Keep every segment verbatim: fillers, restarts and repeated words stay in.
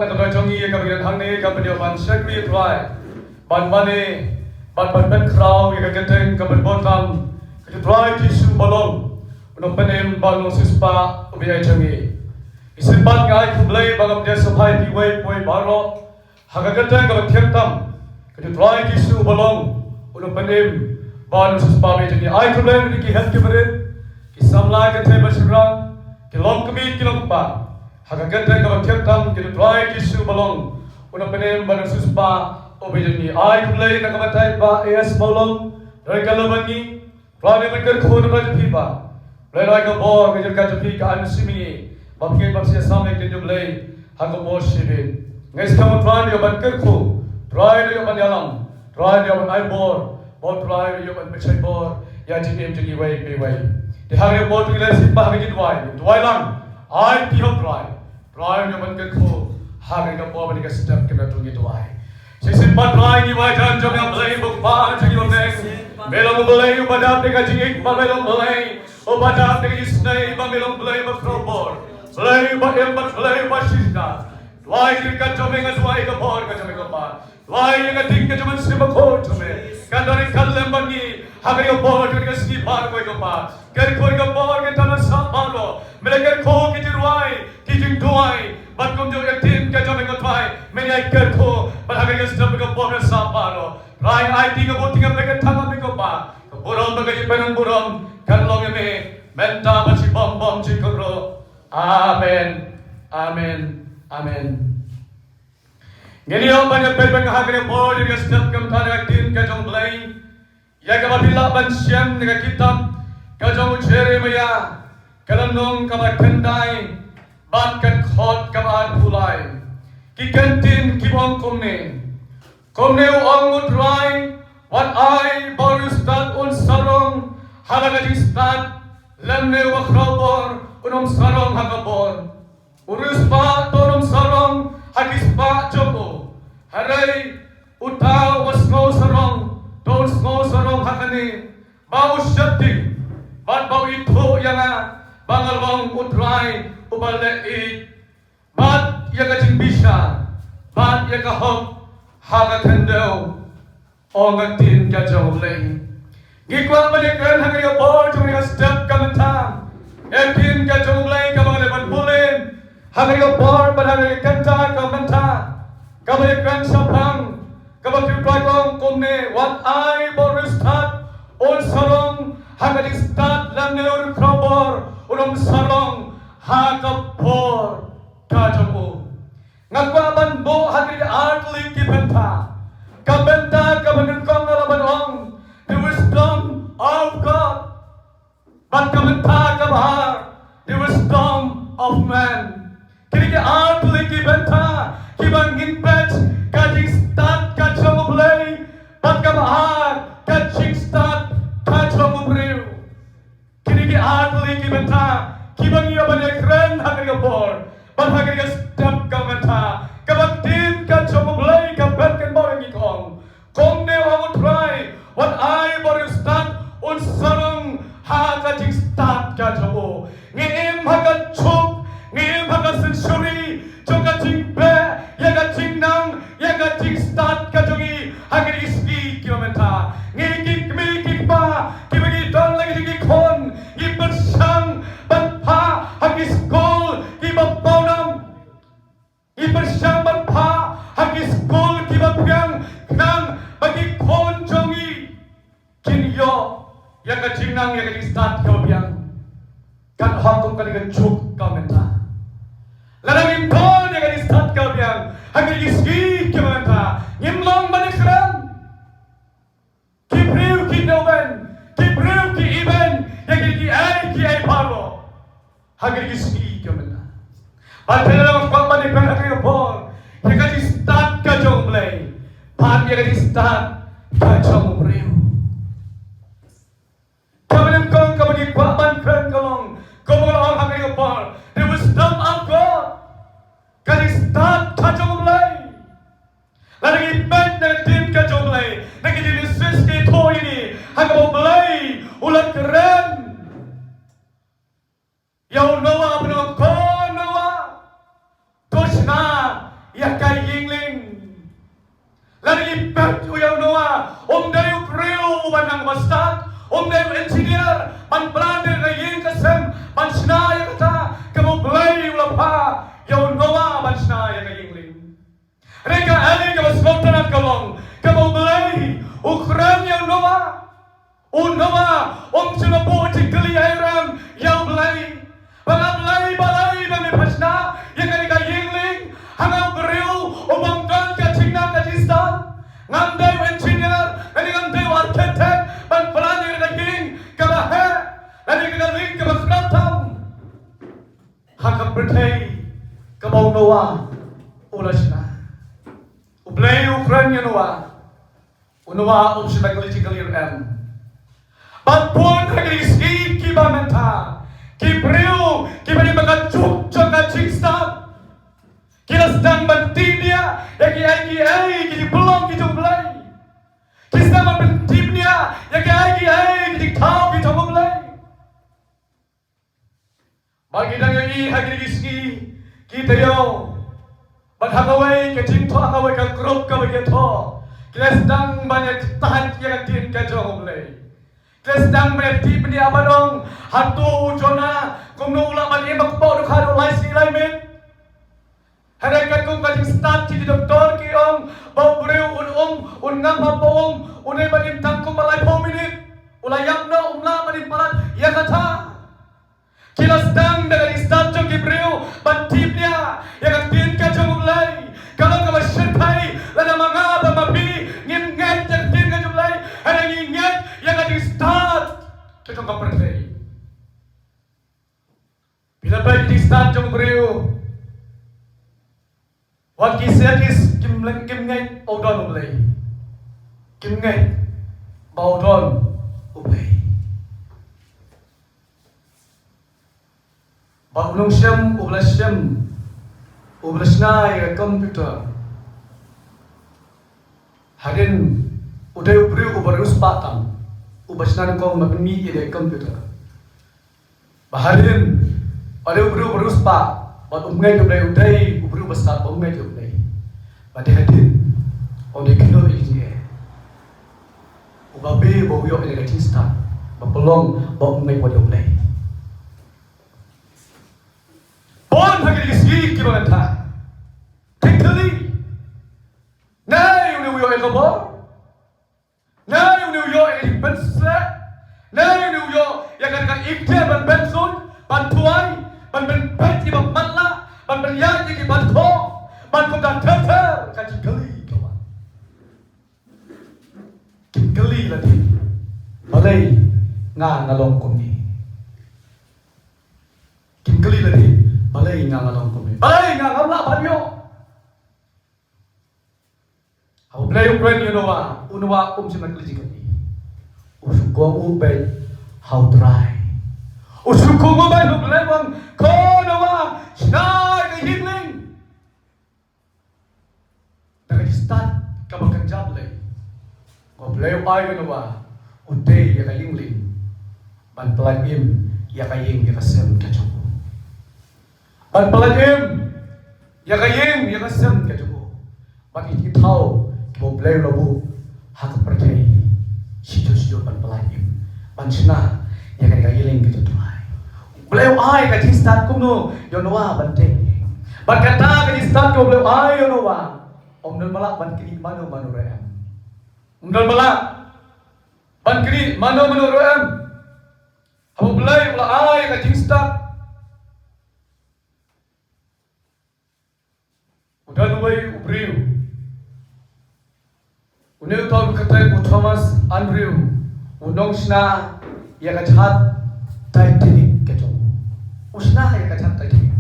Ka ba jong ngi ka ba ngi hangne ka ba ngi ban shakri Trai. Ban mane, ban ban ban khraw ïa ka kyrteng ka ban bor tam. Ka Trai Jisu ba long u nongpynim bad u nongsiewspah u ba ïa jong ngi. Ngi sngewbha ngi ai khublei ba ngam dei sngewbha ïa kiwei kiwei baroh. Ha ka kyrteng ka ba thiang tam. Ka Trai Jisu ba long u nongpynim bad u nongsiewspah u ba ïa jong ngi. Ai khublei ïa ki hep ki barit, ki samla ki kynthei bad shynrang, ki longkmie ki longkpa. Ha ka kyrteng ka ba thiang tam, ka Trai Jisu ba long u nongpynim bad u nongsiewspah u ba ïa jong ngi. Ai khublei na ka batai Bah A S Mawlong, Trai ka la ban ngi. Trai ngi ban kyrkhu na ka jong phi Bah. Blei, Trai ka bor ka jong ka jong phi ka ai mynsiem ïa ngi ba phi ngeit ba phi ïasam ïa ka kyrteng jong U Blei ha ka bor shibit. Ngi sngewbha Trai ngi ban kyrkhu, Trai ngi ban ïalam, Trai ngi ban ai bor, bad Trai ngi ban pynshai bor ïa jingim jong ngi iwei pa iwei. Te ha ka bor ngi leh sngewbha ha ka jingduwai, duwai lang. Ai phi hok Trai. Trai ngi ban kyrkhu ha kane ka por, ha kane ka step, kane ka ngi duwai. Shisien pat Trai ngi wan jan jong ngi, Blei ba u Kpa jong ngi ba neng. Me long U Blei uba dap da ka jingïeit, me long U Blei uba dap da ka jingisynei, me long U Blei ba khraw bor. Blei ba im bad Blei ba shishna. Duwai ka jong me, nga duwai ka bor ka jong me ko Pa. Duwai ïa ka ding ka jong me, Mynsiem Bakhuid jong me. Kan don, kan lem bad ngi ha kane ka por, ha kane ka sngi baroh ko Pa. Kyrkhu ïa ka bor ka jong me sha baroh. Me la kyrkhu ki jingrwai, ki jingduwai, bad kumjuh ïa ka ding ka jong me ko Trai. Me ïa kyrkhu bad ha kane ka step ka bor ka sha baroh. Trai, ai ti ka bor ti ka bor ka thang me ko Pa. Ka burom bad ka jingpynburom kan long ïa me mynta bad shibun bun jingkyrkhu. Amen. Amen. Amen. Ngin ïa ban ïa peit ban ha kane ka por, ïa ka step ka mynta, ïa ka ktien ka jong U Blei. Ïa kaba phi lah ban shem na ka kitab ka jong u Jeremiah, ka lynnong kaba khyndai bad ka dkhot kaba arphew lai. Ki kyntien kiba ong kumne. Kumne u ong U Trai, wat ai ba u riewstad un sarong ha la ka jingstad, lymne uba khraw bor un ym sarong ha ka bor. U riewspah to un ym sarong ha ki spah jong u. Hynrei uta uba sngew sarong to un sngew sarong ha kane, ba u sheptieng bad ba u ithuh ïa nga ba nga long U Trai uba leh ïeit, bad ïa ka jingbishar bad ïa ka hok ha ka khyndew. Ong ka ktien ka jong U Blei. Ngi kwah ban ïakren ha kane ka por jong ngi ha step ka mynta. Ïa ka ktien ka jong U Blei kaba ngi la ban pule ha kane ka por bad ha kane ka kynta ka mynta, kaba ïakren shaphang kaba ki Trai ka ong kumne, wat ai ba u riewstad un sarong ha ka jingstad, lymne u riewkhraw bor un ym sarong ha ka bor ka jong u. Nga kwah ban buh ha kine ki artylli ki bynta. Ka bynta kaba nyngkong nga la ban ong, the wisdom of God. Bad ka bynta kaba ar, the wisdom of man. Kine ki artylli ki bynta kiba ngin peit ka jingstad ka jong U Blei, bad kaba ar ka jingstad ka jong u briew. Kine ki artylli ki bynta kiba ngi ïa ban ïakren ha kane ka por bad ha kane ka step ka mynta. Kaba ktien ka jong U Blei ka ban kynmaw ïa ngi, ka ong, kumne ong U Trai, wat ai ba u riewstad un sarong ha ka jingstad ka jong u. Ngi im ha ka juk, ngi im ha ka century jong ka jingbeh ïa ka jingnang ïa ka jingstad ka jong ngi ha kine ki sngi kiba mynta. Ngi ki kmie ki kpa kiba ngi don la ki jong ki khun, ngi pyrshang ban phah ha ki skul kiba pawnam. Ngi pyrshang ban phah ha ki skul kiba biang khnang ba ki khun jong ngi kin ïoh ïa ka jingnang ïa ka jingstad kaba biang. Kan hok kum kane ka juk ka mynta. Lada ngim don ïa ka jingstad kaba biang ha kine ki sngi kiba mynta, ngim long ban ïakren. Ki briew ki nongwei, ki briew ki ibeiñ ïa kine kiei kiei baroh ha kine ki sngi kiba mynta. Bad te lada ngim kwah ban ïakren ha kane ka por ïa ka jingstad ka jong U Blei bad ïa ka jingstad ka jong u briew. Kaba nyngkong kaba ngi kwah ban kren ka long, kumba nga la ong ha kane ka por, the wisdom of God. Ka jingstad ka jong U Blei. Lada ngi peit na ka ktien ka jong U Blei, na ka Genesis, ngi ïohi ha kaba U Blei u la kren ïa u Noah, ba u ong, ko Noah, to shna ïa ka ïing lieng. Lada ngi peit u ïa u Noah, um dei u briew uba nang ba stad, um dei u engineer ban plan ïa ka ïing ka sem, ban shna ïa kata kaba U Blei u la phah ïa u Noah ban shna ïa ka ïing lieng. Hynrei kaei kaba sngewtynnat ka long, kaba U Blei u kren ïa u Noah. U Noah um shym la buh jingkylli ei ruh ïa U Blei. Ba nga Blei, balei ba me phah shna ïa kane ka ïing lieng? Hangta u briew u bym don ka jingnang ka jingstad. Ngam dei u engineer, lane ngam dei u architect ban plan ïa kane ka ïing kaba heh, lane ka lieng kaba khraw tam ha ka pyrthei kaba u Noah u la shna. U Blei u kren ïa u Noah. U Noah um shym la kylli jingkylli ruh em. Bad bun ha kine ki sngi kiba mynta, ki briew kiba dei ba ka juk jong ka jingstad, ki la sdang ban tip ïa kiei kiei ki jingpynlong ki jong U Blei. Ki sdang ban pyntip ïa kiei kiei ki jingthaw ki jong U Blei. Ba ki dang ïohi ha kine ki sngi ki taïew. Bad ha kawei ka jingthoh, ha kawei ka group kaba ki thoh, ki la sdang ban ïa thaw ïa ka ktien ka jong U Blei. Ki la sdang ban ïa tip bniah bad ong, hato u Jonah kumno u lah ban im ha kpoh dukha haduh lai sngi lai miet? Hynrei katkum ka jingstad ki doktor ki ong ba u briew un um, un ngam ha pung, un dei ban im tang kumba laiphew minit. U la ïap noh, um lah ban im palat ïa kata. Ki la sdang da ka jingstad jong ki briew ban tip ïa ka ktien ka jong U Blei. Ka long kaba shyrkhei lada ma nga bad ma phi ngim ngeit ïa ka ktien ka jong U Blei, hynrei ngi ngeit ïa ka jingstad ka jong ka pyrthei. Phi la peit ka jingstad jong u briew. Wat ki scientist kim leng, kim ngeit ba u don U Blei. Kim ngeit ba u don U Blei. Ba u nongshim, uba la shim, uba la shna ïa ka computer, hadien u dei u briew uba riewspah tam, uba shna nyngkong ban pynmih ïa ka computer. Ba hadien u dei u briew uba riewspah, bad um ngeit ïa U Blei, u dei u briew uba stad, um ngeit ïa U Blei. Bad hadien u dei u kynnoh ïa ka jingeh, uba beh ba u ïoh ïa ka jingstad, ba pynlong ba um ngeit wat ïa U Blei. Bun ha kine ki sngi kiba mynta, ki kylli, naei une u ïoh ïa ka bor? Naei une u ïoh ïa ka jingpynshlur? Naei une u ïoh ïa ka, ka ikhtiar ban pynsuid, ban tuid, ban pynpeit ïa kiba matlah, ban pynïaid ïa kiba dkhot, ban kumta ter ter? Ka jingkylli ka wan. Kim kylli lade, balei nga nga long kumne? Kim kylli lade, balei nga nga long kumne? Balei nga ngam lah ban ïoh? Haba U Blei u kren ïa u Noah, u Noah um shym la kylli jingkylli. U shu kohnguh beit ha U Trai. U shu kohnguh beit ha U Blei, u ong, ko Noah, shna ïa ka ïing lieng. Da ka jingstad kaba kynja Blei, ko Blei u ai ïa u Noah u tei ïa ka ïing lieng ban pyllait im ïa ka ïing ïa ka sem ka jong u. Ban pyllait im ïa ka ïing ïa ka sem ka jong u. Bad ïa ki thaw kiba U Blei u la buh ha ka pyrthei, shi jur shi jur ban pyllait im, ban shna ïa ka, ka ïing ka jong U Trai. U Blei u ai ka jingstad kumno ïa u Noah ban tei. Bad kata ka jingstad ka U Blei u ai ïa u Noah, um don ba lah ban knieh mano mano ruh em. Um don ba lah ban knieh mano mano ruh em. Haba U Blei u la ai ka jingstad, u don uwei u briew. Une uta u kyrteng u Thomas Andrew, u nongshna ïa ka jhat Titanic ka jong u. U shna ïa ka jhat Titanic.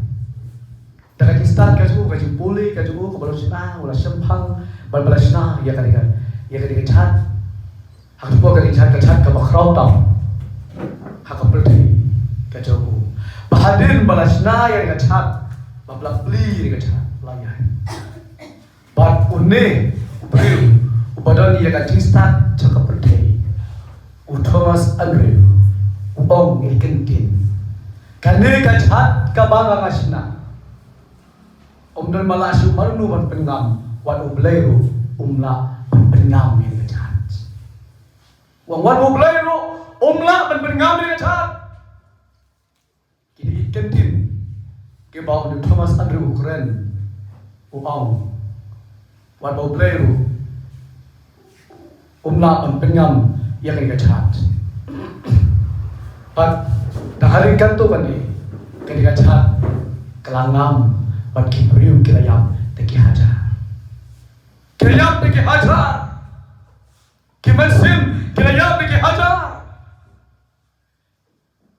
Da ka jingstad ka jong u, ka jingpule ka jong u, kaba u la shna, u la shemphang ban ba la shna ïa kane ka, ïa kane ka jhat. Ha ka, ka jingshna ka jingshna kaba khraw tam ha ka pyrthei ka jong u. Ba hadien ba la shna ïa ka jingshna, ba la plie ïa ka jingshna, la ïaid. Bad une u briew uba don ïa ka jingstad ha ka pyrthei, u Thomas Andrew, u ong ïa ki ktien, kane ka jingshna kaba nga nga shna, Um don ba lah shuh mano mano ban pynngam, wat U Blei ruh um lah ban pynngam ïa ka jait. Wat, wat U Blei ruh um lah ban pynngam ïa ka jait. Ki dei ki kyntien kiba u Thomas Andrew u kren, u ong, wat ba U Blei ruh um lah ban pynngam ïa kane ka jait. Bad da ka ri kyntu kane, kane ka jait ka la ngam bad ki briew ki la ïap da ki hajar. Ki la ïap da ki hajar. Ki mynsiem ki la ïap da ki hajar.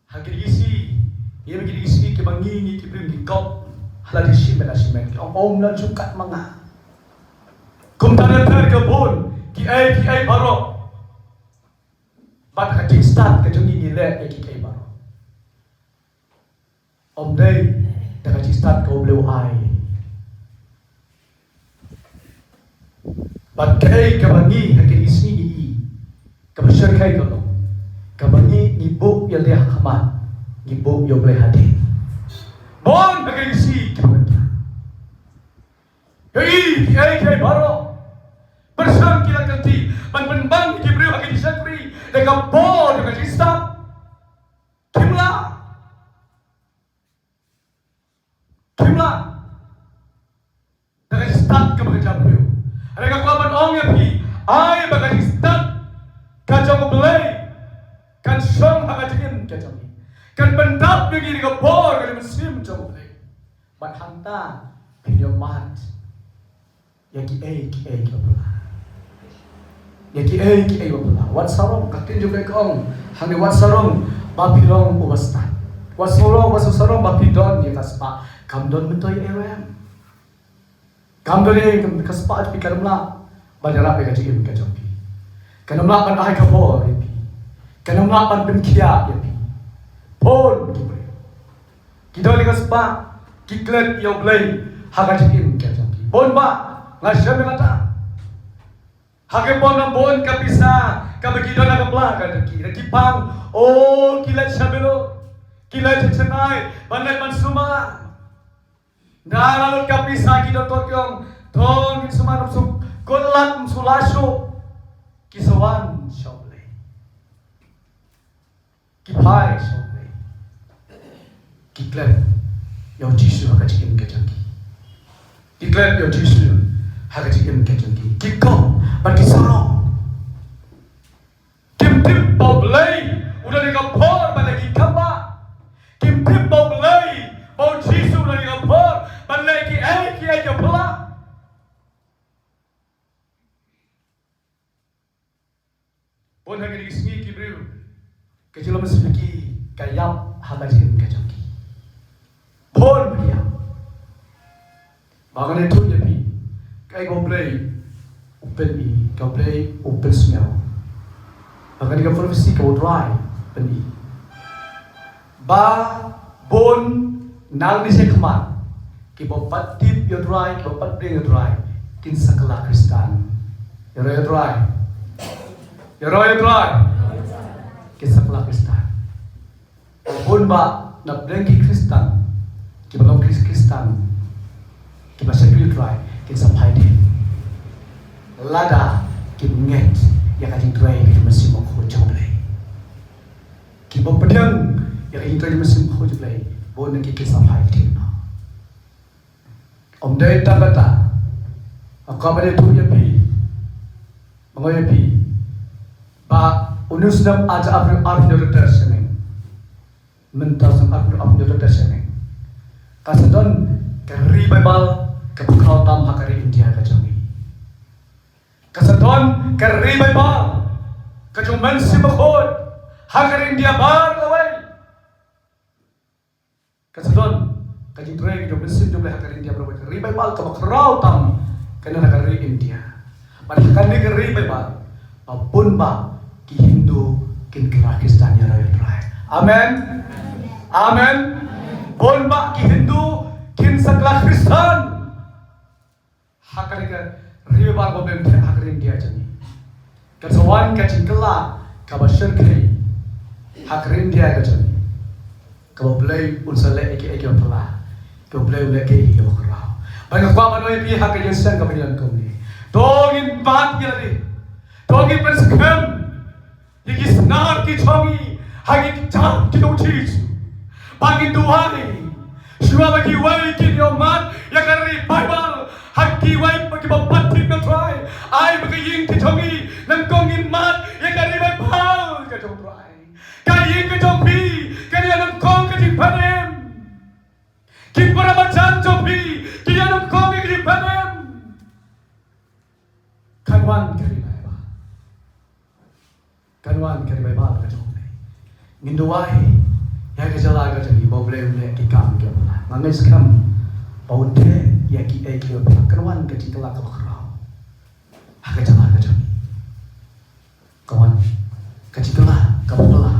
Ha kine ki sngi, ïa kine ki sngi kiba ngi, ngi ki briew ngi kop ha la ki shimet la shimet, ki ong, ym lah ju kat ma nga. Kumta ter ter ka bun kiei kiei baroh. Bad ha ka jingstad ka jong ngi ngi leh ïa kiei kiei baroh. Ym dei da ka jingstad ka U Blei u ai. Bad kaei kaba ngi ha kine ki sngi ngi i, kaba shyrkhei ka long, kaba ngi, ngi buh ïalade ha khmat, ngi buh ïa U Blei hadien. Bun ha kine ki sngi kiba mynta, ïa i, ïa i, ïa i baroh. Pyrshang ki la kynti ban pynban ki briew ha ka jingshakri da ka bor, da ka jingstad. Kim lah. Kim lah. Da ka jingstad kaba ka jam briew. Hynrei nga kwah ban ong ïa phi, ai ba ka jingstad ka jong U Blei kan shong ha ka jingim ka jong ngi. Kan pyndap ïa ngi da ka bor ka mynsiem jong U Blei. Bad hangta phin ïoh mad ïa kiei kiei kiba phylla. Ïa kiei kiei kiba phylla. Wat sarong, ka ktien jong U Blei ka ong hangne, wat sarong ba phi long uba stad. Wat sarong, wat sarong ba phi don ïa ka spah. Kam don myntoi ïa i rem. Kam don ïa ka spah jong phi, kan ym lah ban ïarap ïa ka jingim ka jong phi. Kan ym lah ban ai ka bor ïa phi. Kan ym lah ban pynkhiah ïa phi. Bun ki briew ki don ïa ka spah, ki klet ïa U Blei ha ka jingim ka jong ki. Bun bah, nga shem ïa kata. Ha ki bun na bun ka pisa kaba ki don ha ka pla ka jong ki, hynrei ki pang, oh, ki leit sha Bilur, ki leit sha Chennai ban leit ban sumar. Ynda la lut ka pisa, ki doktor ki ong, to ngin sumar, ym suk kut lad, ym suk lah shuh. Ki sa wan sha U Blei. Ki phai sha U Blei. Ki klet ïa U Jisu ha ka jingim ka jong ki. Ki klet ïa U Jisu ha ka jingim ka jong ki. Ki kop bad ki sarong. Kim tip ba U Blei u don ïa ka bor ban leh ki kam bah. Kim tip ba U Blei, ba U Jisu u don ïa ka bor ban leh kiei kiei kiba phylla. Bun ha kine ki sngi ki briew, ka jinglong mynsiem ki ka ïap ha ka jingim ka jong ki. Bun ki ïap. Ba ngan ïathuh ïa phi kaei kaba U Blei u pyni, ka U Blei u pynsngew. Ba kane ka prophecy ka U Trai u pyni. Ba bun nangne shakhmat, kiba pat tip ïa U Trai, kiba pat pdiang ïa U Trai, kin sa kylla Khristan. Ïaroh ïa U Trai. Ïaroh ïa U Trai. Kin sa kylla Khristan. Bun bah na pdeng ki Khristan, kiba long Khris-, Khristan, kiba shakri ïa U Trai, kin sa phai dien lada kim ngeit ïa ka jingtrei ka jong U Mynsiem Bakhuid jong U Blei. Kiba pdiang ïa ka jingtrei ka jong U Mynsiem Bakhuid jong U Blei, bun na ki kin sa phai dien. Ym dei tang kata, nga kwah ban ïathuh ïa phi, ban ong ïa phi ba une u snem ar hajar arphew, arphew hynñiew ter shaneng, mynta u snem arphew, arphew hynñiew ter shaneng, ka sa don ka revival kaba khraw tam ha ka ri India ka jong ngi. Ka sa don ka revival ka jong U Mynsiem Bakhuid ha ka ri India baroh kawei. Ka sa don ka jingtrei ka jong U Mynsiem jong U Blei ha ka ri India baroh, ka revival kaba khraw tam kane ha ka ri India. Bad ha kane ka revival, ba bun bah ki Hindu kin kylla Khristan, ïaroh ïa U Trai. Amen. Amen. Bun bah ki Hindu kin sa kylla Khristan. Ha kane ka revival ba U Blei un thep ha ka ri India jong ngi, kan sa wan ka jingkylla kaba shyrkhei ha ka ri India ka jong ngi, kaba U Blei un sa leh ïa kiei kiei kiba phylla, kaba U Blei un leh kiei kiei kiba khraw. Bad nga kwah ban ong ïa phi ha ka jingïaseng kaba ngi don kumne, to ngin mad ïa lade. To ngin pynskhem ïa ki snar ki jong ngi ha ki kjat ki jong u Jisu. Ba ngin duwai shuwa ba kiwei kin ïoh mad ïa ka revival ha kiwei ba kiba pat thied na u Trai. Ai ba ka ïing ki jong ngi nyngkong ngin mad ïa ka revival ka jong u Trai. Ka ïing ka jong phi kan ïa nyngkong ka jingpynim. Ki para marjan jong phi ki ïa nyngkong ïa ka jingpynim. Kan wan ka revival. Kan wan ka revival ka jong U Blei. Ngin duwai ïa ka jylla ka jong ngi ba U Blei un leh ki kam kiba phylla. Nga ngeit skhem ba un leh ïa kiei kiei kiba phylla. Kan wan ka jingkylla kaba khraw ha ka jylla ka jong ngi. Kan wan ka jingkylla kaba phylla,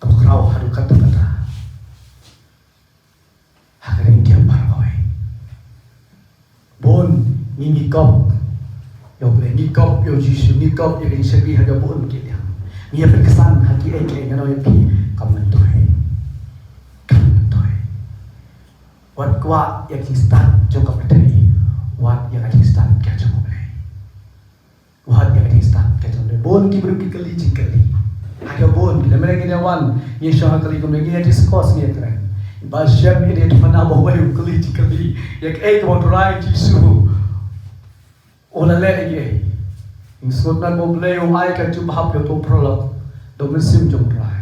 kaba khraw haduh katta katta ha ka ri India baroh kawei. Bun ngi, ngi kop ïa U Blei, ngi kop ïa U Jisu, ngi kop ïa ka jingshakri ha ka bun ki liang. Ngi ïa pynksan ha kiei kiei, ngan ong ïa phi, kam myntoi. Kam myntoi. Wat kwah ïa ka jingstad jong ka pyrthei, wat ïa ka jingstad ka jong U Blei. Wat ïa ka jingstad ka jong U Blei. Bun ki briew ki kylli jingkylli. Ha ka bun ki, lada mynne ngin ïa wan, ngin shong ha kali kumne, ngin ïa discuss, ngin ïa kren. Ba shem ïa ka jingpynbna ba uwei u kylli jingkylli ïa kaei kaba U Trai Jisu u la leh ïa ngi. Ngi sngewthuh ba U Blei u ai ka jubab ïa uto u paralok da u mynsiem jong U Trai.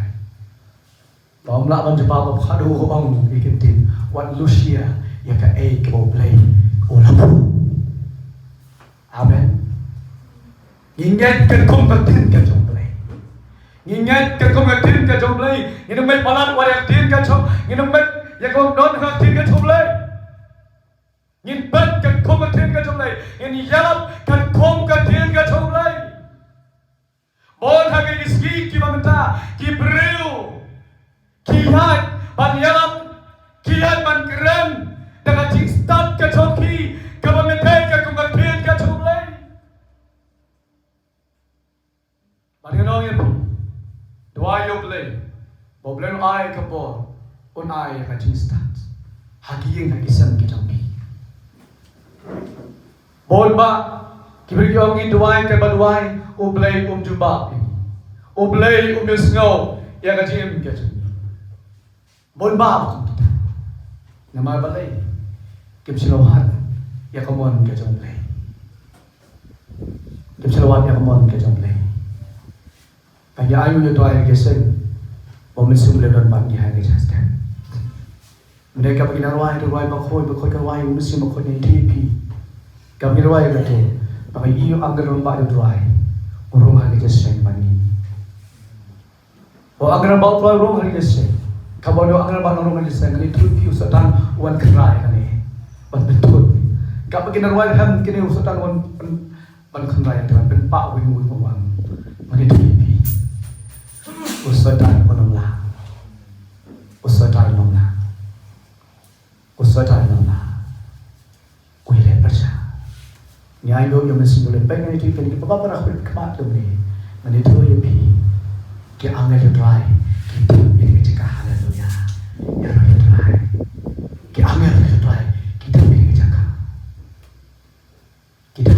Ba ym lah ban jubab ba haduh u ong ïa ka ktien, wat lushia ïa kaei kaba U Blei u la buh. Amen. Ngi ngeit katkum ka ktien ka jong U Blei. Ngi ngeit katkum ka ktien ka jong U Blei. Ngin ym beit palat wat ïa ka ktien ka jong, ngin ym beit ïa ka don ha ka ktien ka jong U Blei. Ngin beit katkum ka ktien ka jong U Blei. Ngin ïalap katkum ka ktien ka jong U Blei. Bun ha kine ki sngi kiba mynta ki briew ki ïaid ban ïalap, ki ïaid ban kren da ka jingstad ka jong ki kaba mynta katkum ka ktien ka jong U Blei. Bad ngan ong ïa phi, duwai ïa U Blei ba U Blei un ai ka bor, un ai ka jingstad ha ki ïing ha ki sem ki jong phi. Bun bah ki briew ki ong, ngi duwai, kaba duwai U Blei um jubab ïa ngi, U Blei um ïohsngew ïa ka jingim ka jong ngi. Bun bah ba kum kita. Namar balei? Kim shym la wad ïa ka mon ka jong U Blei. Kim shym la wad ïa ka mon ka jong U Blei. Ka jingaiñ u Trai ha ka jingïaseng, ba U Mynsiem U Blei un don bad ngi ha ka jingïaseng. Mynne kaba ngi nang rwai, to rwai bakhuid, bakhuid ka rwai, U Mynsiem Bakhuid un ïaid ïa phi. Kaba ngi nang rwai kata, ba ngi ïohi u angel rangbah jong U Trai u rung ha ka jingïaseng bad ngi. Ba u angel rangbah U Trai u rung ha ka jingïaseng. Kaba u angel rangbah u rung ha ka jingïaseng, ngan ïathuh ïa phi, u Soitan u wan kynrad ïa kane ban pynthut. Kaba ngi nang rwai, em, kane u Soitan u wan, wan ban kynrad ïa ka, ban pynpah weng weng weng weng. Ngan ïathuh ïa phi. U Soitan un ym lah. U Soitan un ym lah. U Soitan un ym lah. U ïaleh pyrshah. Ngi ainguh ïa U Mynsiem U Blei, peit, ngan ïathuh ïa phi, kaba para khmih khmat kumne. Ngan ïathuh ïa phi. Ki angel U Trai ki dep ïa ka jaka, haleluya. Ïaroh ïa U Trai. Ki angel U Trai ki dep ïa ka jaka. Ki dep.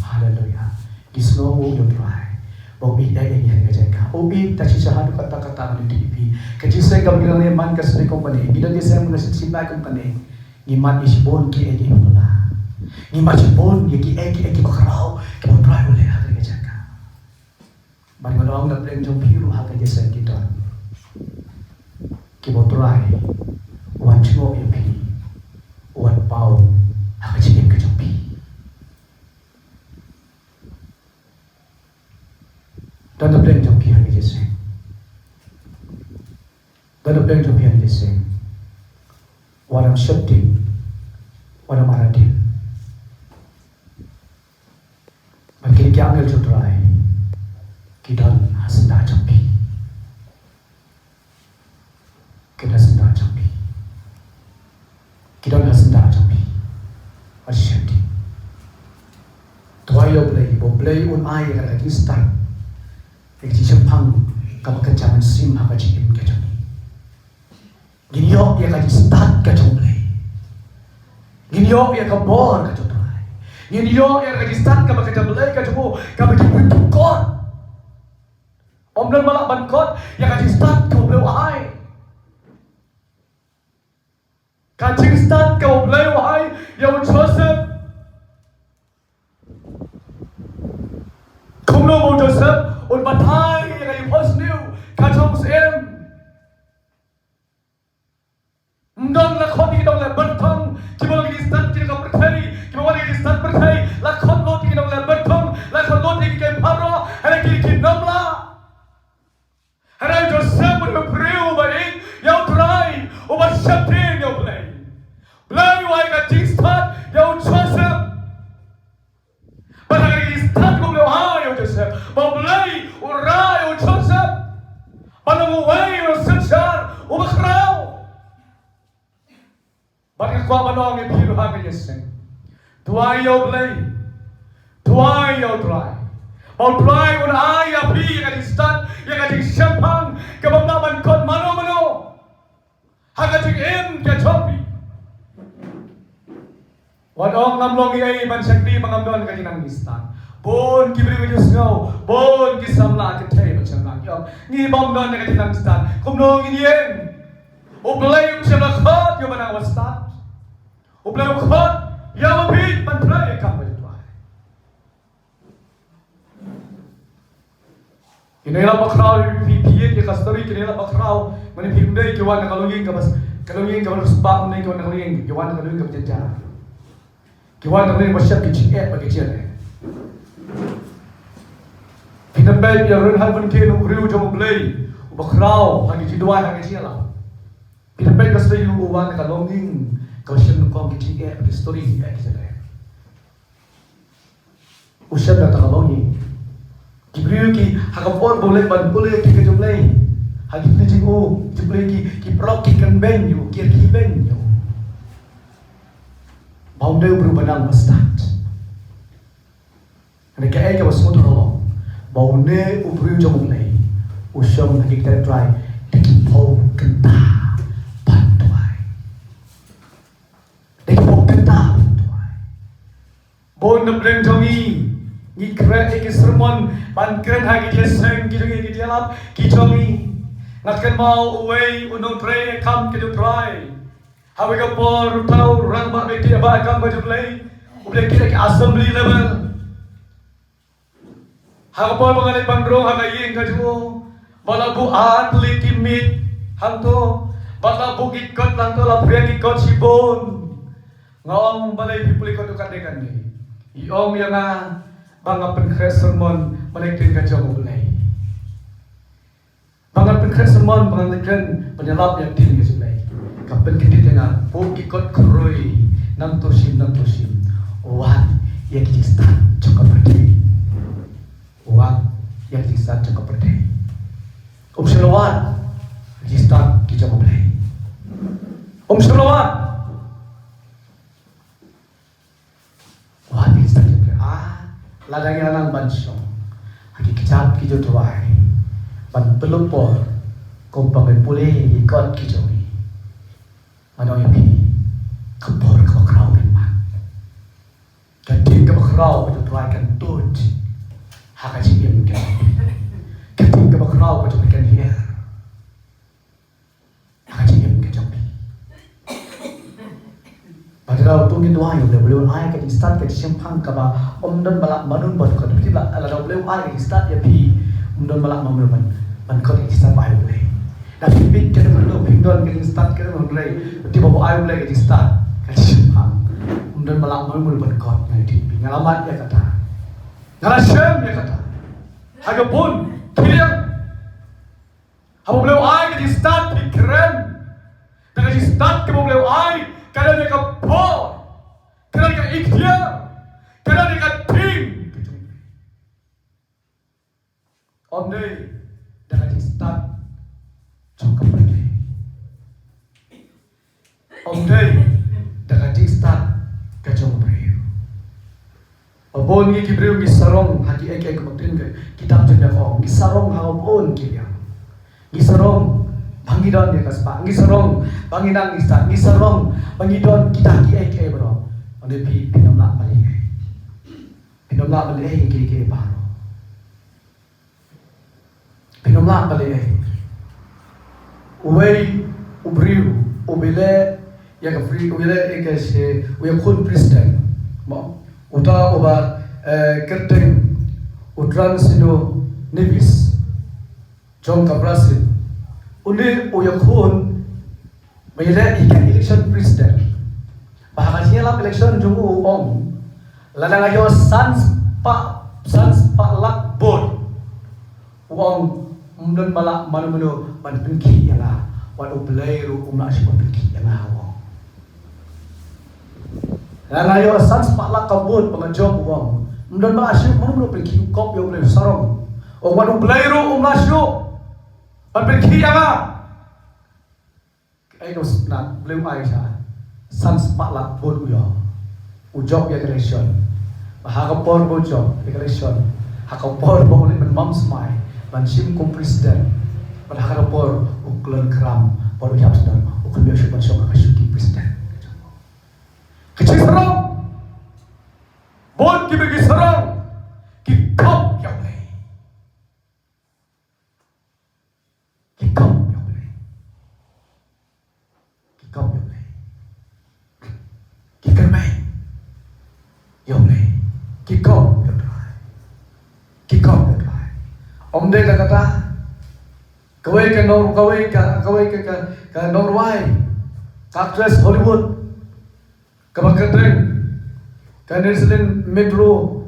Haleluya. Ki sngewnguh ïa U Trai ba u ïeit ïa ngi ha ka jaka. U ïeit, ta shisha haduh katta katta, ngan ïathuh ïa phi. Ka jingïaseng kaba ngi nang leh man ka sngi kum kane, ngi don jingïaseng man ka sngi kum kane, ngi mad ïa shibun kiei kiei kiba phylla. Ngi mad shibun ïa kiei kiei kiba khraw kiba U Trai u leh ha ka jaka. Bad nga ong na pdeng jong phi ruh ha ka jingïaseng ki don kiba U Trai u wan jngoh ïa phi, u wan paw ha ka jingim ka jong phi. Don na pdeng jong phi ha ka jingïaseng. Don na pdeng jong phi ha ka jingïaseng. Wat ym sheptieng, wat ym artatien. Bad kine ki angel jong U Trai ki don ha syndah jong phi. Ki don ha syndah jong phi. Ki don ha syndah jong phi. Wat sheptieng. Duwai ïa U Blei ba U Blei un ai ïa ka jingstad, ïa ka jingshemphang kaba kynja mynsiem ha ka jingim ka jong ngi. Ngin ïoh ïa ka jingstad ka jong U Blei. Ngin ïoh ïa ka bor ka jong U Trai. Ngin ïoh ïa ka jingstad kaba ka jong U Blei ka jong u, kaba ki briew kin kot. Ym don ba lah ban kot ïa ka jingstad kaba U Blei u ai. Ka jingstad kaba U Blei u ai ïa u Joseph. Kumno ba u Joseph un batai ïa ka jingphohsniew ka jong u syiem. Ym don, la khot ïa ki nongleh byrthong kiba long ki jingstad ki jong ka pyrthei, kiba wan ïa ki jingstad pyrthei. La khot lut ïa ki nongleh byrthong, la khot lut ïa ki kynpharo, hynrei ki, ki nonglah. Hynrei u Joseph u dei u briew uba ïeit ïa U Trai, uba sheptieng ïa U Blei. Blei u ai ka jingstad ïa u Joseph. Bad ha ka jingstad kaba U Blei u ai ïa u Joseph, ba U Blei u rai ïa u Joseph ban long uwei na u synshar uba khraw. Bad nga kwah ban ong ïa phi ruh ha kane ka sien, duwai ïa U Blei. Duwai ïa U Trai ba U Trai un ai ïa phi ïa ka jingstad, ïa ka jingshemphang kaba ym lah ban kot mano mano ha ka jingim ka jong phi. Wat ong ngam long ei ei ban shakri ba ngam don ka jingnang jingstad. Bun ki briew ki ju sngew, bun ki samla ki thei ban shemphang, ki ong ngi bym don ka jingnang jingstad. Kumno ngin ïeng? U Blei um shym la khot ïa u ba nang ba stad. U Blei u khot ïa uba bit ban trei ïa ka kam ka jong U Trai. Kine la bakhraw, phi, phi ïeit ïa ka story, kine la bakhraw. Mane phi, ym dei ki wan na ka longïing kaba, ka longïing kaba riewspah, ym dei ki wan na ka longïing, ki wan na ka longïing kaba jynjar. Ki wan na ka longïing ba shem ki jingeh bad ki jingeh. Phi da peit ïa u Reinhard Bonnke, u briew jong U Blei, u bakhraw ha ki jingduwai, ha ki jingïalam. Phi da peit ka story u wan na ka longïing kaba shem nyngkong ki jingeh, ki story ki jingeh, ki jingeh. U shem da ka longïing. Ki briew ki, ha ka por ba u leit ban pule ïa ka jong U Blei, ha ki jingpule, ki jingpule ki, ki paralok ki kren beiñ ïa u, ki kyrkhu beiñ ïa u ba um dei u briew ba nang ba stad. Hynrei kaei kaba sngewthuh, ba une u briew jong U Blei u shong ha ki kjat U Trai da ki phew kynta ban duwai. Da ki phew kynta ban duwai. Bun na pdeng jong ngi, ngi khreh ïa ki sermon ban kren ha ki jingïaseng ki jong ngi, ki jingïalap ki jong ngi. Nga kynmaw uwei u nongtrei kam ka jong U Trai. Ha kawei ka por uta u rangbah ba ïeit ba kam ka jong U Blei, u Blei kit ïa ki assembly level. Ha ka por ba nga leit ban rung ha ka ïing ka jong u, ba la buh ar tylli ki miej hangto, ba la buh ki kot hangto, la phriang ki kot shibun. Nga ong, balei phi pule kot katne katne? I ong ïa nga ba nga pynkhreh sermon ban ïa ka ktien ka jong U Blei. Ba ngan pynkhreh sermon, ba ngan leit kren ban ïalap ïa ka ktien ka jong U Blei, ka pynkyndit ïa nga, buh ki kot khrui, nangto shim, nangto shim. Wad ïa ki jingstad jong ka pyrthei. Wad ïa ki jingstad jong ka pyrthei. Um shym la wad ïa ki jingstad ki jong U Blei. Um shym la wad. Wad ïa ki jingstad jong U Blei. Ah, lada ngi la nang ban shong ha ki kjat ki jong U Trai ban pynlut por, kumba ngi pule ïa ki kot ki jong ngi, ngan ong ïa phi, ka por kaba khraw kan wan. Ka ktien kaba khraw ka jong U Trai kan tuid ha ka jingim ka jong phi. Ka ktien kaba khraw ka jong U Trai kan hiar ha ka jingim ka jong phi. Bad lada uto ngin duwai ïa U Blei, U Blei un ai ka jingstad, ka jingshemphang kaba ym don ba lah mano ban kot. Phi tip, lada U Blei u ai ka jingstad ïa phi, ym don ba lah mano ban, ban kot ïa ka jingstad ba ai U Blei. Lada phi bit ka dei ban don, phi don ka jingstad ka dei ban rei, phi tip ba ai U Blei ka jingstad, ka jingshemphang, ym don ba lah mano mano ban kot. Nga tip, nga la mad ïa kata, nga la shem ïa kata ha ka bun ki liang. Haba U Blei u ai ka jingstad, phi kren da ka jingstad kaba U Blei u ai, ka don ïa ka bor, ka don ïa ka iktiar, ka don ïa ka ding. Ym dei da ka jingstad jong ka pyrthei. Ym dei da ka jingstad ka jong u briew. Ba bun ngi ki briew ngi sarong ha kiei kiei, kumba ktien ka kitab jong ngi ka ong, ngi sarong ha ba bun ki liang. Ngi sarong ba ngi don ïa ka spah, ngi sarong ba ngi nang ngi stad, ngi sarong ba ngi don kita kiei kiei baroh. Phi, phin ym lah ban leh ei. Phin ym lah ban leh ei ïa kiei kiei baroh. Phin ym lah ban leh ei. Uwei u briew uba ïaleh ïa ka pri-, uba ïaleh ïa ka shi, u ïakhun president. Mo, uta uba, eh, kyrteng u Tarcísio Neves jong ka Brazil. Une u ïakhun ba ïaleh ïa ka election president. Ba ha ka jingïalap election jong u, u ong, lada nga ïoh san spah, san spah lak vote, u ong, ym don ba lah mano mano ban pynkhih ïa nga. Wat U Blei ruh um lah shuh ban pynkhih ïa nga, u ong. Lada nga ïoh san spah lak ka vote ba nga jop, u ong, ym don ba lah shuh mano mano pynkhih, u kop ïa U Blei u sarong. U ong, wat U Blei ruh um lah shuh ban pynkhih ïa nga. Kaei kaba sngewtynnat, U Blei u ai sha, san spah lak vote u ïoh. U jop ïa ka election. Bad ha ka por ba u jop ïa ka election, ha ka por ba u leit ban bam smai, ban shim kum president, bad ha ka por u khlem kram, bad u ïap sdang, u khlem ïoh shuh ban shong ha ka shuki president. Ki jingïasarong, bun kiba ki sarong ki kop ïa U Blei. Ki kop ïa U Blei. Ki kop ïa U Blei. Ki kyrmen ïa U Blei. Ki kop ïa U Blei. Ki kop ïa U Blei. Ym dei tang kata. Kawei ka nong, kawei ka, kawei ka, ka, ka nongrwai, ka actress Hollywood, kaba kyrteng ka Marilyn Monroe.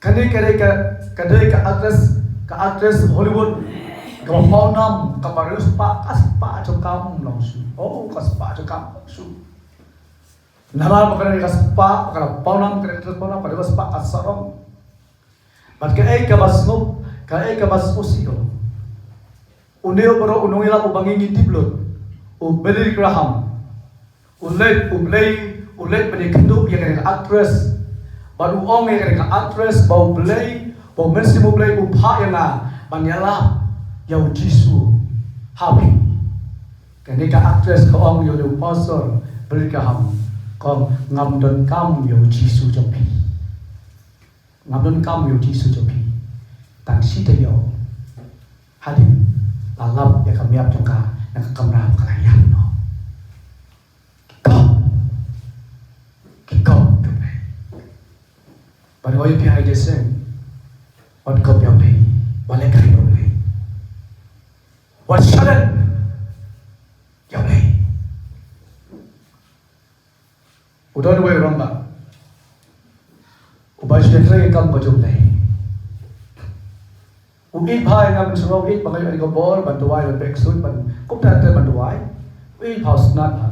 Kane ka dei ka, ka dei ka actress, ka actress Hollywood kaba pawnam, kaba riewspah, ka spah jong ka ym long shuh. Oh, ka spah jong ka ym long shuh. Namar ba ka dei ka spah, ka pawnam, ka dei ka actress pawnam, ka dei ka spah ka sarong. Bad kaei kaba sngewsih, kaei kaba sngewsih, oh. Une u baroh u nongïalap uba ngi, ngi tip lut, u Billy Graham, u leit, U Blei u leit ban ïakynduh ïa kane ka actress. Bad u ong ïa kane ka actress ba U Blei, ba U Mynsiem U Blei u phah ïa nga ban ïalap ïa U Jisu ha phi. Kane ka actress ka ong ïa une u pastor Billy Graham, ka ong, ngam donkam ïa U Jisu jong phi. Ngam donkam ïa U Jisu jong phi. Tang shi taïew hadien la lap ïa ka miap jong ka na ka kamra ba ka la ïap noh. Ki kop, ki kop ïa U Blei. Bad nga ong ïa phi ha kane ka sien, wat kop ïa U Blei, wat lehkai ïa U Blei, wat shalan ïa U Blei. U don uwei u rangbah uba shu ïatrei ïa ka kam ka jong U Blei. U ïeit bha ïa nga mynshuwa, u ïeit ba nga ïoh ïa ka bor ban duwai, ban beh ksuid, ban kumta ter ban duwai. U ïeit bha, u sngewtynnat bha.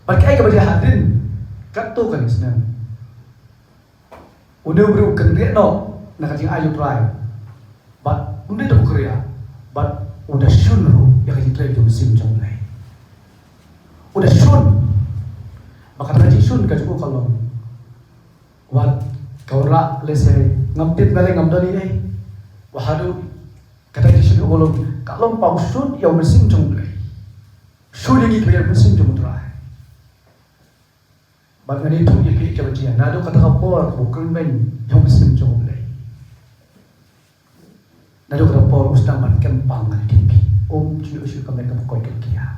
Bad kaei kaba jia hadien katto katne snem, une u briew u kynriah noh na ka jingai jong U Trai. Bad um dei tang u kynriah, bad u da shun ruh ïa ka jingtrei jong u Mynsiem jong U Blei. U da shun. Bad kata ka jingshun ka jong u ka long, wat ka wanrah lehse, ngam tip, nga leh ngam don ei ei. Wat haduh kata ka jingshun ka long, ka long ba u shun ïa u Mynsiem jong U Blei. Shun ïa ngi kiba ïeit ïa u Mynsiem jong U Trai. Bad ngan ïathuh ïa phi kaei kaba jia naduh kata ka por ba u kyrmen ïa u Mynsiem jong U Blei. Naduh kata ka por u sdang ban kem pang ha la ki kti. Um ju ïoh shuh ka met kaba koit kaba khiah.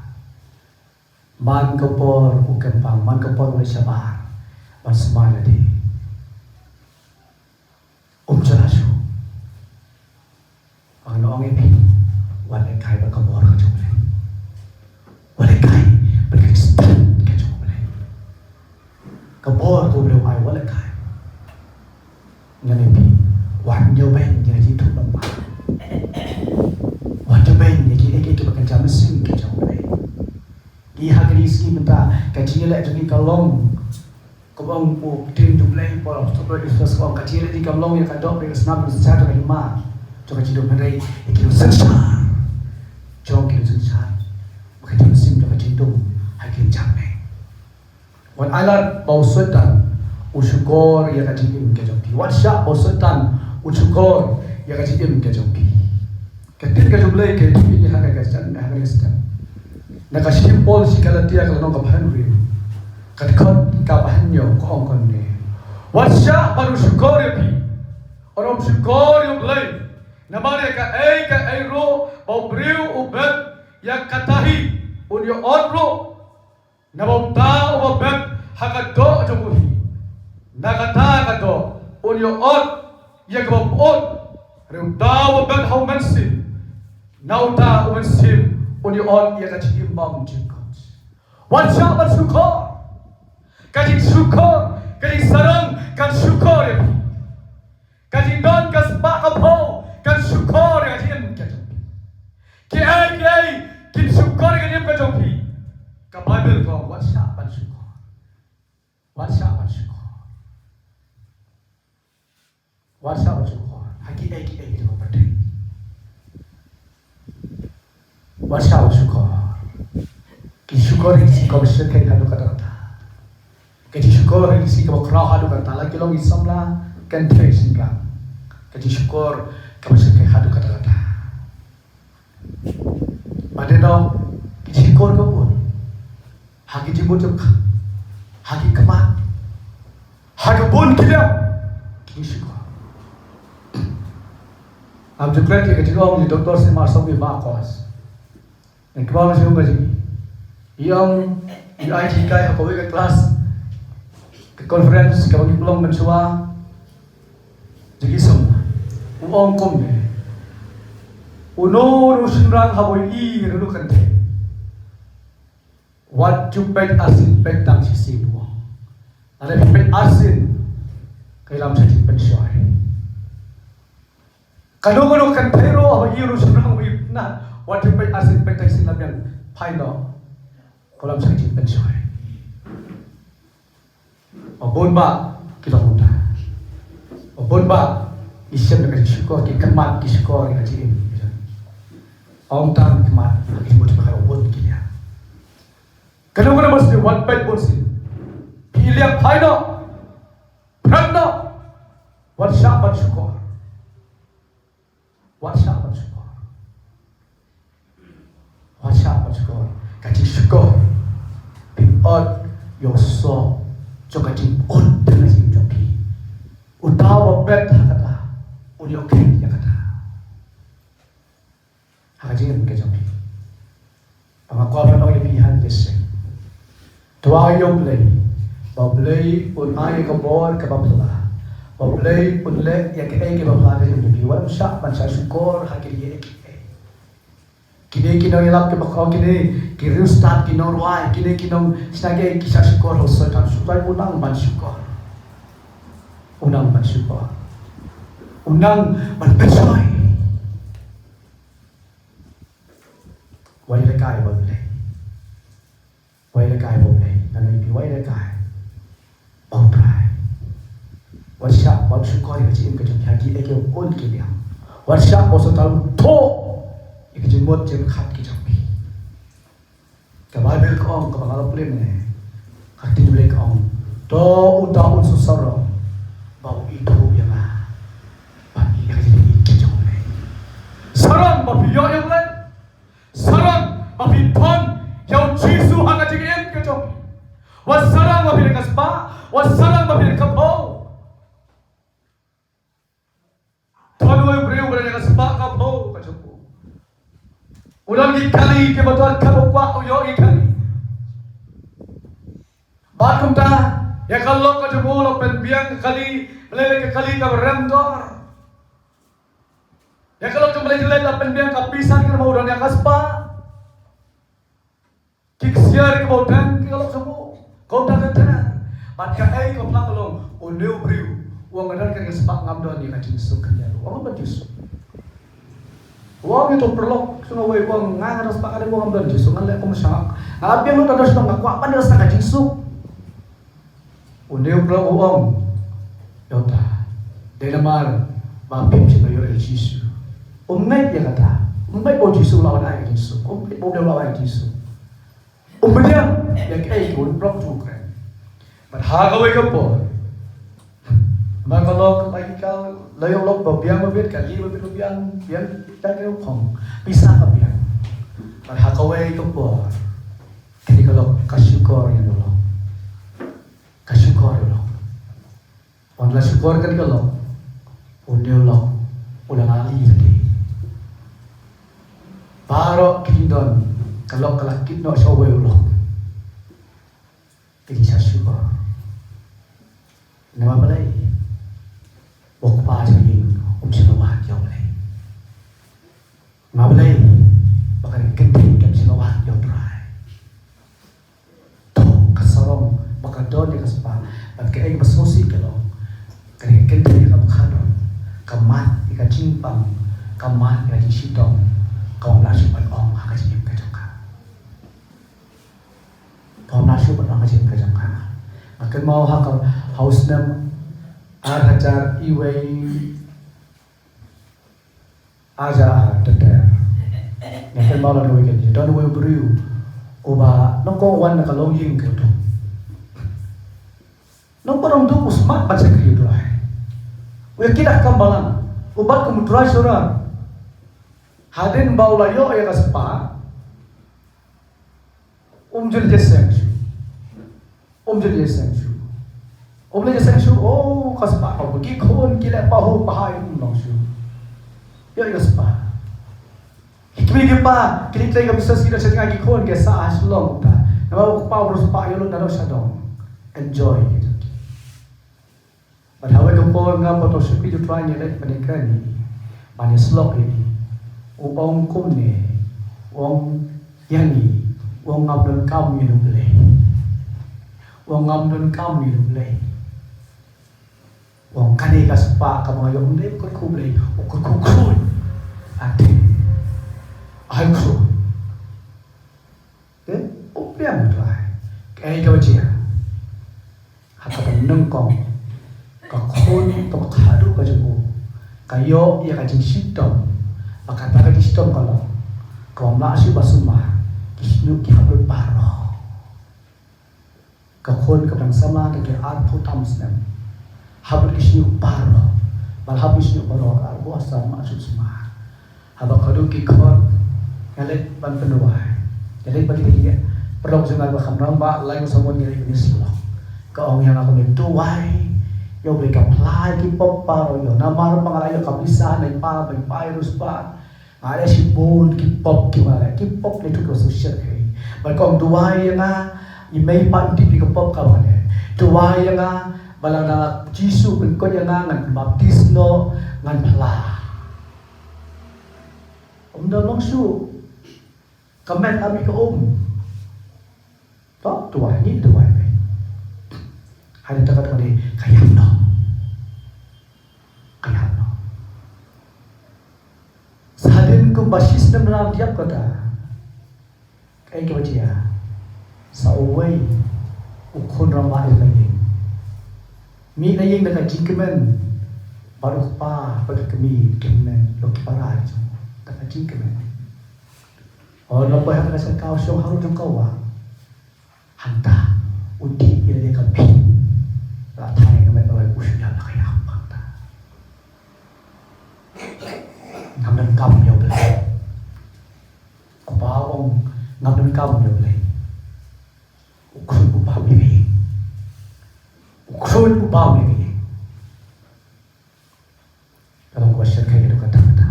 Man ka por u kem pang, man ka por u leit shabar ban smai lade, um ju lah shuh. Ba ngan ong ïa phi, wat lehkai bad ka bor ka jong U Blei. Wat lehkai bad ka jingstad ka jong U Blei. Ka bor ka U Blei u ai, wat lehkai. Ngan ong ïa phi, wat jubeiñ ïa ka jingïathuhlypa. Wat jubeiñ ïa kiei kiei kiba kynja mynsiem ka jong U Blei. Ngi ha kine ki sngi mynta, ka jingïaleh jong ngi ka long, kumba ong u ktien jong U Blei, Paul apostol, Paul apostol, ka jingïaleh jong ngi kam long ïa ka doh bad ka snam, ka synshar jong ka hima jong ka jingdum, hynrei ïa ki nongsynshar jong ki nongsynshar, bad ka jingïaseng jong ka jingdum ha ki kynja bneng. Wat ailad ba u Soitan u shukor ïa ka jingim ka jong phi. Wat shah ba u Soitan u shukor ïa ka jingim ka jong phi. Ka ktien ka jong U Blei ka ïathuh ïa ngi ha kane ka step, ha kane ka step. Na ka shithi u Paul sha ki Galatia ka lynnong kaba hynriew, ka dkhot kaba hynñiew, ka Wat shah ban shukor ïa phi, wat ym shukor ïa U Blei. Namar ïa kaei kaei ruh ba u briew u bet ïa kata hi, un ïoh ot ruh na uta uba bet ha ka doh jong u hi. Na kata ka doh un ïoh ot ïa kaba pyut. Hynrei uta uba bet ha U Mynsiem, na uta U Mynsiem un ïoh ot ïa ka jingim bymjukut. Wat shah ban shukor. Ka jingshukor, ka jingsarong kan shukor ïa phi. Ka jingdon ka spah ka phew kan shukor ïa ka jingim ka jong phi. Kiei kiei kin shukor ïa ka jingim ka jong phi. Ka Baibl ka ong wat shah ban shukor. Wat shah ban shukor. Wat shah ban shukor ha kiei kiei ki jong ka pyrthei. Wat shah ban shukor. Ki shukor ïa ki sngi kaba shyrkhei haduh katta katta. Ki shukor ïa ki sngi kaba khraw haduh katta, la ki long ki samla kynthei shynrang. Ki shukor kaba shyrkhei haduh katta katta. Bad dei noh ki shukor ka bun ha ki jingmut jong ka, ha ki khmat, ha ka bun ki liang ki shukor. Ngam ju klet ïa ka jingong jong Doctor Sima Somi Marcos. Ngi kynmaw shuh ka jingong, ïa i jinghikai ha kawei ka klas, ka conference kaba ngi pynlong mynshuwa. Jingïaseng u ong kumne, uno uno u shynrang haba u ïohi ïa uno u kynthei, wat ju peit arsien, peit tang shisien, u ong. Lada phi peit arsien, ka ïalam sha jingpynshoi. Kano kano ka kynthei ruh haba ïohi ïa uno u shynrang uba itynnad, wat ju peit arsien, peit tang shisien, la biang, phai noh, ka ïalam sha jingpynshoi. Ba bun bah ki long kumta. Ba bun bah ki shem da ka jingshukor, ki khmat ki shukor ïa ka jingim. Ym tang ki khmat, ki mut ba ka bun ki liang. Kano kano ba sdang, wat peit bun sien. Phi liang, phai noh, pyrkhat noh. Wat shah ban shukor. Wat shah ban shukor. Wat shah ban shukor. Ka jingshukor pyni ïa u soh jong ka jingpyut ha ka jingim jong phi. Uta uba bet ha kata un ïoh khet ïa kata ha ka jingim ka jong phi. Ba nga kwah ban ong ïa phi hangne shisien, to ai ïa U Blei, ba U Blei un ai ïa ka bor kaba phylla, ba U Blei un leh ïa kaei kaba phylla ha ka jingim jong phi. Wat shah ban shah shukor ha kine kiei kiei. Kine ki nongïalap kiba khraw, kine ki riewstad, ki nongrwai, kine ki nongshna kiei, ki shah shukor ha u Soitan. U Soitan u nang ban shukor. U nang ban shukor. U nang ban pynshoi. Wat ïalehkai bad U Blei. Wat ïalehkai bad U Blei. Ngan ong ïa phi, wat ïalehkai bad U Trai. Wat shah ban shukor ïa ka jingim ka jong phi ha kiei kiei ki bun ki liang. Wat shah ban shah ban thoh ïa ka jingmut jingpyrkhat ka jong phi. Ka Baibl ka ong, kaba nga la pule mynne, ka ktien U Blei ka ong, to uta un sa sarong ba u ithuh ïa nga bad ïa ka jingim ka jong U Blei. Sarong ba phi ïoh ïa U Blei. Sarong ba phi don ïa U Jisu ha ka jingim ka jong phi. Wat sarong ba phi don ka spah, wat sarong ba phi don ka phew. Don uwei u briew uba don ïa ka spah ka phew ka jong u. U don ki kali kiba don, kaba kwah u ïoh ki kali. Bad kumta ïa ka lok ka jong u la pynbiang ka kali, lei lei ka kali kaba rem dor. Ïa ka lok jong u la pynbiang ka pisa, namar u don ïa ka spah. Ki ksiar kiba u don, ki lok jong u, ka u don ka don. Bad kaei kaba phylla ka long, une u briew u ong, nga don ka spah, ngam don ïa ka jingsuk, kane ruh u ong ban jingsuk. U ong ïa uto u paralok jong u, u ong, nga, nga don spah, kane ruh u ong ngam don jingsuk, ngan leh kum shangah. Nga biang lut, nga don shnong, nga kwah ban ïoh sa ka jingsuk. Une u paralok u ong ïa uta, dei namar ba phim shym la ïoh ïa U Jisu. Um ngeit ïa kata. Um ngeit ba U Jisu u la wan ai ka jingsuk. Um ngeit ba U Blei u la wan ai ka jingsuk. Um pdiang ïa kaei kaba une u paralok u kren. Bad ha kawei ka por, ma ka lok, ma ki kali, la ïoh lok ba biang ba bit, kali ba bit ba biang, biang, biang, biang, pisa ka biang. Bad ha kawei ka por, kane ka lok ka shukor ïa u lok. Ka shukor ïa u lok. La shukor kane ka lok, une u lok u la lah lade. Baroh ki jingdon ka lok ka la kit noh sha uwei u lok. Ki jingsngewsih ba namar balei? Ba u kpa jong ngi um shym la wad ïa U Blei. Namar balei? Ba ka ri ka kynthei kam shym la wad ïa U Trai. To ka sarong ba ka don ïa ka spah bad kaei kaba sngewsih ka long, ka ri ka kynthei kaba ka don ka mad ïa ka jingpang, ka mad ïa ka jingshitom, kaba ym lah shuh ban ong ha ka jingim ka jong ka. Kaba ym lah shuh ban ong ha ka jingim ka jong ka. Nga kynmaw ha ka, ha u snem ar hajar iwei, ar hajar ar, te te. Nga kynmaw la dawai ka jingdon uwei u briew uba nyngkong wan na ka longïing ka u duk. Nyngkong duk u smat ban shakri ïa U Trai. U ïa kit da ka kam balang, u bat kum u treasurer. Hadien ba u la ïoh ïa ka spah, um ju leit ïaseng shuh. Um ju leit ïaseng shuh. Um leit ïaseng shuh, oh, ka spah ka, ki khun ki leh pahuh pahai, um long shuh. Ïoh ïa ka spah. Ki kmie ki kpa ki leit trei ka business, ki don sha jngai, ki khun ki sah ha Shillong kumta. Namar u kpa u briew spah, ïoh lut naduh sha dong. Enjoy. Bad ha kawei ka por, nga ba to shakri ïa U Trai, ngi leit ban ïakren ïa i, ban ïasyllok ïa i, u ong kumne, u ong ïa ngi, u ong ngam donkam ïa U Blei. U ong ngam donkam ïa U Blei. U ong kane ka spah kaba nga ïoh, ym dei ba kyrkhu Blei, u kyrkhu ksuid. Ate. Ai ksuid. Te u pdiang U Trai. Kaei kaba jia? Ha kaba nyngkong, ka khun kaba khadduh ka jong u ka ïoh ïa ka jingshitom. Bad kata ka jingshitom ka long kaba ym lah shuh ban sumar, ki shñiuh ki hap lut baroh. Ka khun kaba dang samla tang ki arphew tam snem, hap lut ki shñiuh baroh. Bad hap ki shñiuh baroh, arphew arsan, ym lah shuh sumar. Haba ka dei ki khot, nga leit ban pynduwai. Nga leit ba ki dei ki paralok jong nga ba kham rangbah, lai ngut saw ngut, nga leit ban ïasyllok. Ka ong ïa nga kumne, duwai ïa U Blei, ka phla ïa ki pop baroh ïa nga, namar ba nga la ïoh ka visa na i pa, ba i pa i riewspah. Nga leh shibun ki pop kiba nga leh, ki pop ne tuk kiba sngewsih hi. Bad ka ong duwai ïa nga, i mei i pa im tip ïa ka pop kaba nga leh. Duwai ïa nga ba lada U Jisu u pynkut ïa nga, ngan baptis noh, ngan phla. Ym don long shuh. Ka met ami ka um. To, duwai, ngi duwai phi. Hadien kata ka dei ka ïap noh. Ka ïap noh. Sa hadien kumba shisnem na ïap kata. Kaei kaba jia? Sa uwei u khun rangbah ïa la ïing. Mih na ïing da ka jingkmen. Bad u kpa bad ka kmie ki kmen, ïoh ki para jong u da ka jingkmen. Haba la poi ha kata ka shnong, ka shong harud jong ka wah. Hangta u dih ïa lade ka phim. La thait ïa ka met, la u shñiuh la ka ïap hangta. Ngam donkam ïa U Blei. Kpa u ong ngam donkam ïa U Blei. U ksuid u bam ïa ka ïing. U ksuid u bam ïa ka ïing. Ka long kaba shyrkhei haduh katta katta.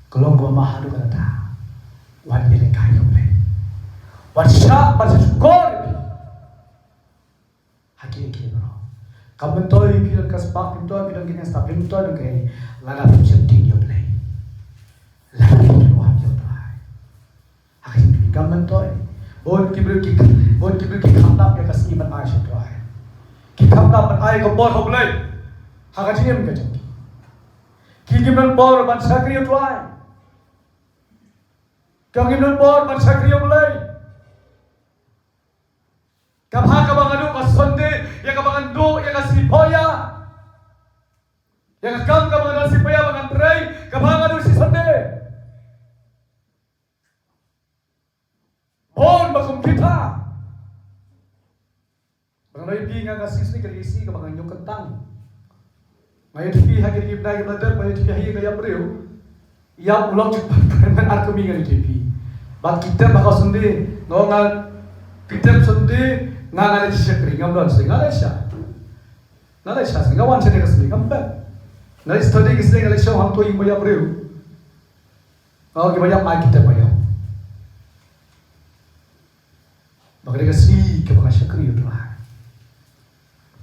Ka long kaba mah haduh katta katta. Wat ïalehkai ïa U Blei. Wat shah, wat shukor. Ha kine kine baroh. Kam myntoi phi don ka spah, phim myntoi phi don kine ki spah, phim myntoi don kaei. Lada phim sheptieng ïa U Blei. Lada phim shukor ïa U Trai. Ha ka jingim kam myntoi. Bun ki briew ki, bun ki briew ki kham dap ïa ka sngi ban ai sha U Trai. Ki kham dap ban ai ka bor ha U Blei. Ha ka jingim ka jong ki. Ki kim don bor ban shakri ïa U Trai. Ki kim don bor ban shakri ïa U Blei. Ka bha kaba nga duh ka Sunday, ïa kaba ngan duh ïa ka sipaia. Ïa ka kam kaba ngan duh sipaia ba ngan trei, ka bha nga duh shi Sunday. Bun ba kum kita. Ba nga ïa phi nga ka sisni ka lisi kaba nga ñiewkyntang. Nga ïa phi ha ki ri ki bnai ki bnai, nga ïa phi ha ïing ka ïa briew. Ïa u lok jik ban ar kmie nga ïa phi. Bad ki tep ha ka Sunday, nga nga ki tep Sunday, nga nga leh shakri, ngam don shisha, nga leh shisha. Nga leit sha shnong, nga wan sha ka shnong, ngam pat. Nga leit study ka shnong, nga leit shong hangto ïing ba ïap briew. Nga ong ki ba ïap, ai kita ba ïap. Ba ka dei ka sngi kaba nga shakri ïa u Trai.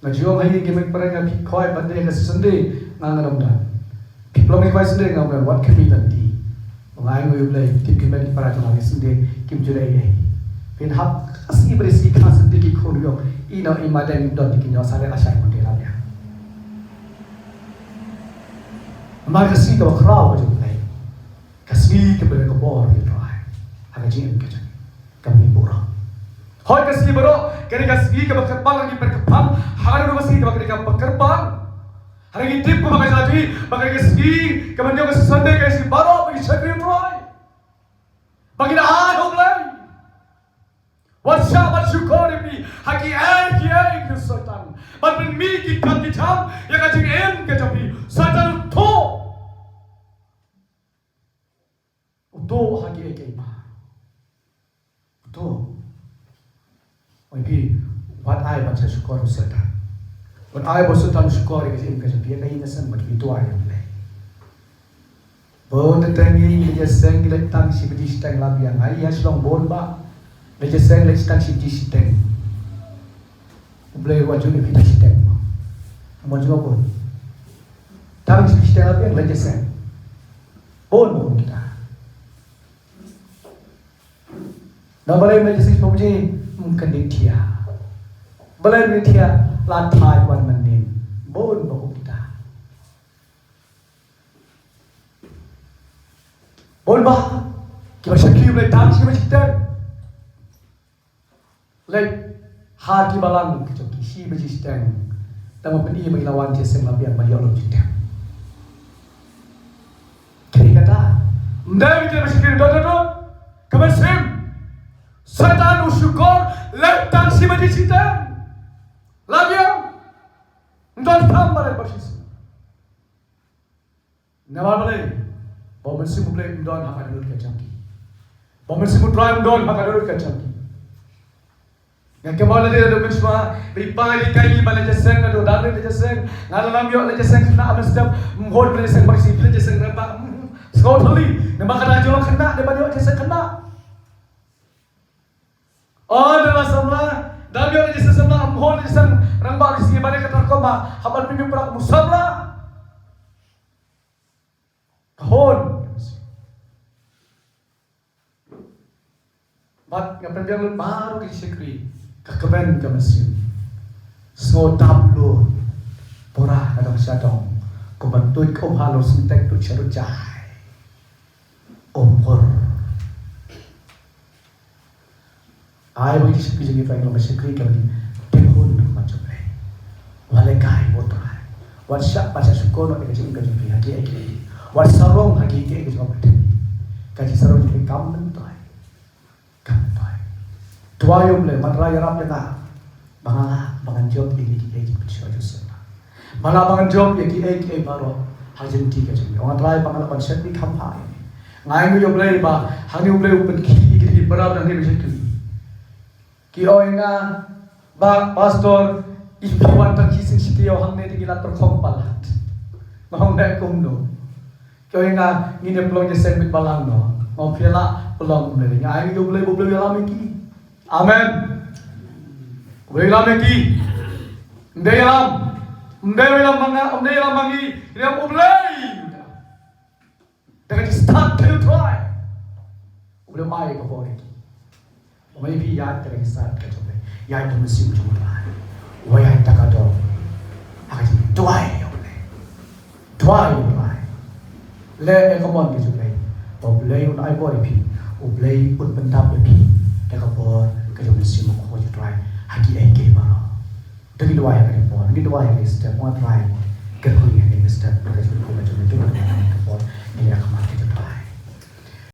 Nga ju ong ha ïing ki mei para, nga phi khwai bad dei ka Sunday nga ngam don. Phi long ki khwai Sunday ngam don, wat khmih lynti. Nga ai nguh ïa U Blei, tip ki mei para jong nga ki Sunday kim ju leh ei ei. Phin hap ka sngi ba dei sngi kha Sunday ki khun ïoh. Ïa no i madeng don ki nyo sa leh lashai Monday la ïa. Namar ka sngi kaba khraw ka jong U Blei. Ka sngi kaba dei ka bor ïa u Trai ha ka jingim ka jong ngi. Ka mih burom. Hooid, ka sngi baroh ka dei ka sngi kaba kyrpang, ka dei kaba kyrpang. Hynrei ka sngi kaba ka dei kaba kyrpang, hynrei ngi tip kumba ka jong ngi ba ka dei ka sngi kaba ngi ong ka Sunday, ka dei ka sngi baroh ba ngi shakri ïa u Trai, ba ngi da ai ha U Blei. Wat shah ban shukor ïa phi ha kiei kiei ki Soitan, ban pynmih ki kam ki jam ïa ka jingim ka jong phi. Soitan u tuh. U tuh ha kiei kiei ba u tuh. Oi phi, wat ai ban sa shukor u Soitan. Wat ai ba u Soitan u shukor ïa ka jingim ka jong phi, ïa ka ïing ka sem, bad phi duwai ïa U Blei. Bun na tang ngi, ngi leit ïaseng, ngi leit tang shi baje shiteng la biang. Ai ïa shlong bun ba leit ïaseng, leit tang shi baje shiteng. U Blei u wan jong ngi phi tang shiteng. Mo jong bun. Tang shi baje shiteng la biang, leit ïaseng. Bun bun kita. Na balei me jisi pom ji, mungkin di tia. Balei me tia, la thai wan manin. Bun ba kita. Bun ba, kiba shakri Blei tang shi baje shiteng. Leit ha ki balang ki jong ki shi baje shiteng. Tang ba pyn-i ba ki la wan jiseng la biang ba ïoh lum jiteng. Kane kata. Ym dei kita ba shakri dot dot dot. Ka mynsiem. Soitan u shukor leit tang shi baje shiteng. La biang. Ym don kam ba leit ba shi. Namar balei? Ba u Mynsiem U Blei um don ha ka dohnud ka jong ki. Ba u Mynsiem U Trai um don ha ka dohnud ka jong ki. Nga kynmaw lade da u mynshuwa, ba i pa i kai i ba leit jingïaseng, naduh dang leit jingïaseng, nga la lam ïoh leit jingïaseng khynnah mynstep, ym hoi ba leit jingïaseng bad shi, leit jingïaseng rangbah, mm, sngewthuh li, namar ka dang jong khynnah, dei ban ïoh jingïaseng khynnah. Oh, da la samla, dang ïoh leit jingïaseng samla, ym hoi leit jingïaseng rangbah, leit jingïaseng ba dei kata ka ma, hap ban pynïoh pra kum u samla. Ka hon. Bad nga pynbiang lut baroh ki shakri, ka kmen ka mynsiem. Sngew dap lut. Pura ka dong sha dong. Kumba tuid ka um halor sngewtek tuid sha rujai. Umphur. Ai ba ki shakri jong ngi, Trai, long ka shakri kaba ngi pynhun ha khmat jong Blei. Wat lehkai, wat Trai. Wat shah, wat shah shukor noh ïa ka jingim ka jong ngi ha kiei kiei. Wat sarong ha kiei kiei ka jong ngi. Ka jingsarong jong ngi kam myntoi. Kam myntoi. Duwai ïa U Blei, Ma Trai ïarap ïa nga ba nga lah ban jop ïa kiei kiei ki pynshoi jong U Blei. Ba lah ban jop ïa kiei kiei baroh ha jingim ka jong ngi. Ong, Trai, ba nga lah ban shakri kham bha ïa ngi. Nga ainguh ïa U Blei ba hangne U Blei u pynkhih ïa kine ki para bad hangne ba shakri. Ki ong ïa nga ba, Pastor, i phi wan tang shisien shi taïew hangne te ngi la pyrkhong palat. Nga ong, me kumno? Ki ong ïa nga, ngin ïa pynlong jingïaseng beit balang noh. Nga ong, phi la pynlong, U Blei. Nga ainguh ïa U Blei ba U Blei u ïalam ïa ki. Amen. U Blei u ïalam ïa ki. Ym dei ïalam. Ym dei ïalam ma nga, ym dei ïalam ma ngi. Ïalam U Blei. Da ka jingstad ka jong U Trai. U Blei u ai ka bor ïa ki. U Blei, phi ïaid da ka jingstad ka jong U Blei. Ïaid da ka mynsiem jong U Trai. Wat ïaid da ka doh. Ha ka jingduwai ïa U Blei. Duwai ïa U Blei. Leh ïa ka mon ka jong U Blei. Ba U Blei un ai bor ïa phi. U Blei un pyndap ïa phi da ka bor ka jong u Mynsiem Bakhuid U Trai ha kiei kiei baroh. To ngin duwai ha kane ka por, ngin duwai ha kane ka step, wat Trai. Kyrkhu ïa kane ka step, ka jong u, ka jong u, ka jong u, ka jong u, ka por, ngin ïa